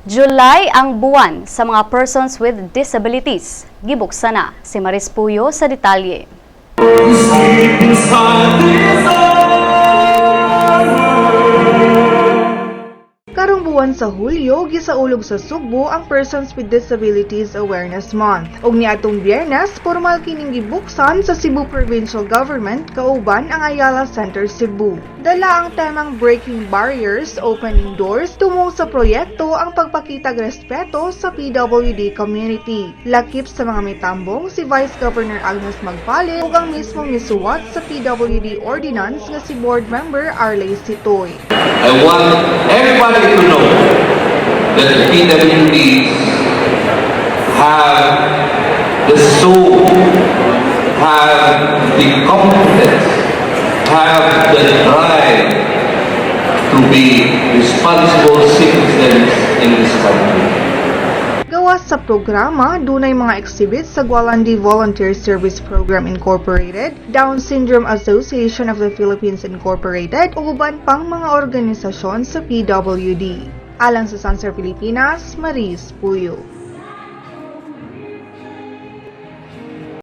July ang buwan sa mga persons with disabilities. Gibuksan na si Maris Puyo sa detalye. Sleep inside this. Karong buwan sa Hulyo, gisaulog sa Sugbo ang Persons with Disabilities Awareness Month. Ug niadtong Biyernes, formal kining gibuksan sa Cebu Provincial Government kauban ang Ayala Center Cebu. Dala ang temang "Breaking Barriers, Opening Doors" tumong sa proyekto ang pagpakitag respeto sa PWD community. Lakip sa mga mitambong si Vice Governor Agnes Magpale ug ang mismong misuwat sa PWD Ordinance nga si Board Member Arley Sitoy. I want everybody to know that the PWDs have the soul, have the competence, have the drive to be responsible citizens in this country. Gawas sa programa, dunay mga exhibit sa Gualandi Volunteer Service Program Incorporated, Down Syndrome Association of the Philippines Incorporated, ug uban pang mga organisasyon sa PWD. Alang sa Sansar Pilipinas, Maris Puyo.